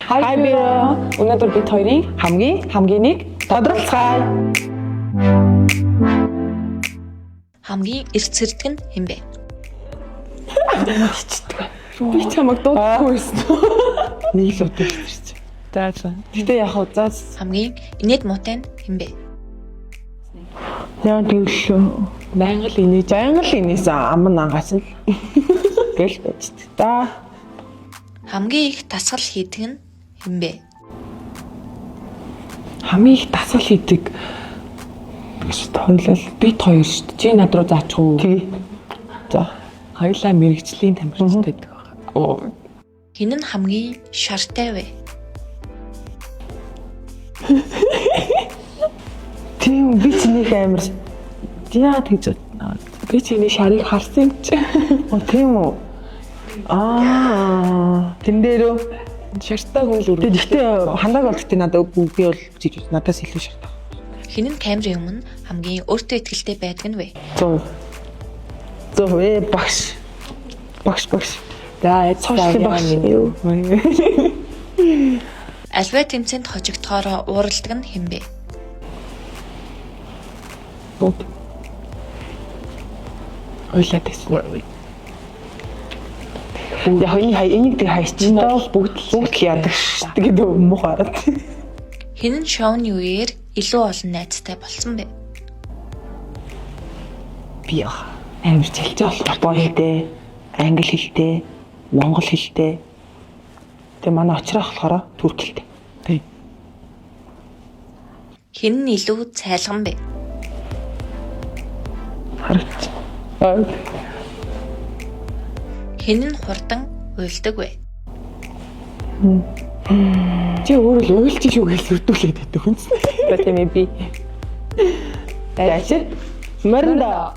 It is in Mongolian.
Hi Biro. Өнөөдөр бид хоёрын хамгийн хамгийн нэг тодруулцгаая. Хамгийн эрт сэрдэг нь хэн бэ? Би чамайг дуудахгүй байсан. Нэг л удаа ирсэн. За за. Гэтэ яг хуу за Хамгийн инээд муутай нь хэн бэ? Яа тэглээ. Байнга л инээж Байнга л инээс ам нангаас л гэл байж та. Хамгийн их дасгал хийдэг нь хэн бэ? хамгийн их дасгал хийдэг Гэж тойлол. бид хоёр шүү дээ. Чи над руу заачих уу? Тий. За. Хоёлаа мэрэгжлийн тамирчид байдаг байгаа. Оо. Хэн нь хамгийн шартай вэ? Тийм би ч нэг амар яа тэгж бодно. Би чиний шарыг харсан юм чи. Оо тийм үү. Аа тэн дээрөө. Шартай хүн л Тэгээд ихтэй хандааг бол гэхдээ надад үгүй би бол жиж надаас илүү шартай. Хэн нь камерын өмнө хамгийн өөртөө ихтэй байдаг нь вэ? 100. 100 багш. Багш багш. За Сошиал багш. Юу. Альва тэмцээнд хожигдохоороо ууралдаг нь хэн бэ? Бод. Ойлаа тэсэн. Яг энэ хай энийг тэр хайч Энэ таа бол бүгд л бүгд л яадаг шүү дээ гэдэг муухай хараад. Хэн нь шоуны үеэр илүү олон найзтай болсон бэ? Би яа. Амар челжээ болох. Япон хэлтэй, англи хэлтэй, монгол хэлтэй. Тэгээ манай очрох болохоор турк хэлтэй. Тий. Хэн нь илүү цайлган бэ? Харагч. Хэн нь хурдан уйлдаг вэ? Чи өөрөө л уйлж шүү гэж сүрдүүлээд байдаг хүн. Ба тийм ээ би. Дайч. Моринда.